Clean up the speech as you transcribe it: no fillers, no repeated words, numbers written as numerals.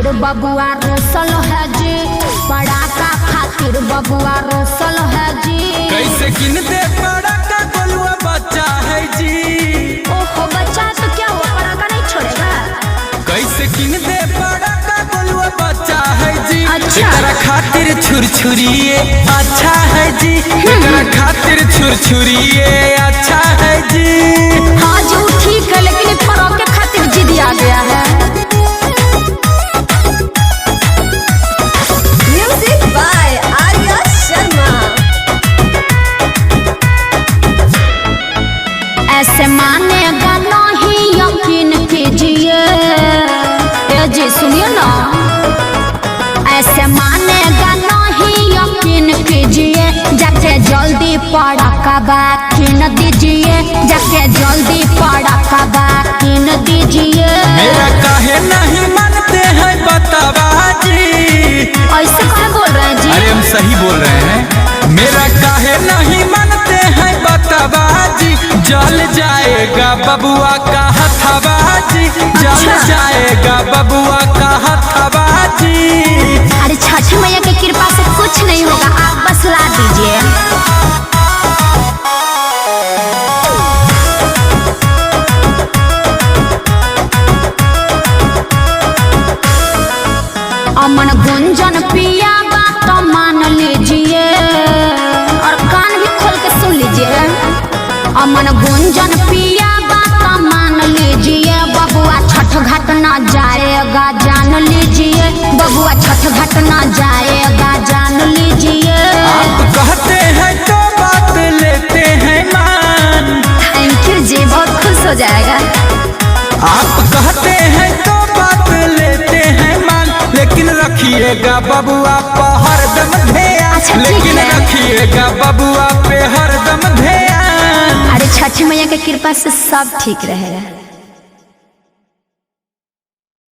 खातिर बबुआ रोसल है जी, पड़ाका खातिर बबुआ रोसल है जी। कैसे किन दे पड़ाका गोलुआ बच्चा है जी। ओहो बच्चा तो क्या हुआ, पड़ाका नहीं छोड़ेगा। कैसे किन दे पड़ाका गोलुआ बच्चा है जी। अच्छा। एकरा खातिर छुरछुरिए अच्छा है जी। एकरा खातिर छुरछुरिए अच्छा है जी। हाँ जी वो ठीक है, लेकिन ये फरोक के खातिर जिद आ गया है। Music by Arya Sharma. ऐसे मानेगा नहीं यकीन कीजिए, ए जी सुनिए ना। ऐसे मानेगा नहीं यकीन कीजिए, जाके जल्दी पड़ाका बाकिन दीजिए, जाके जल्दी पड़ाका बाकिन दीजिए। मेरा काहे नहीं मानते हैं बतावा जी। ऐसे कहाँ बोल रहे हैं जी? अरे हम सही बोल रहे हैं। मेरा काहे नहीं मानते हैं बतावा जी। जल जाएगा बबुआ का हथवा जी। जल अच्छा। जाएगा बबुआ का हथवा जी। अरे छठ मैया के कृपा से कुछ नहीं होगा, आप बस ला दीजिए। अमन गुंजन पिया बात तो मान लीजिए, और कान भी खोल के सुन लीजिए। अमन गुंजन पिया बात तो मान लीजिए, बबुआ छठ घाट ना जाएगा जान लीजिए, बबुआ छठ घाट ना जाएगा जान लीजिए। आप कहते हैं तो बात लेते हैं मान। Thank you जी, बहुत खुश हो जाएगा। आप कहते हैं तो बात लेते हैं मान, लेकिन रखिएगा बबुआ पर हरदम ध्यान। अच्छा, ठीक लेकिन है। रखिएगा बबुआ पे हरदम ध्यान। अरे छठ मैया के कृपा से सब ठीक रहेगा।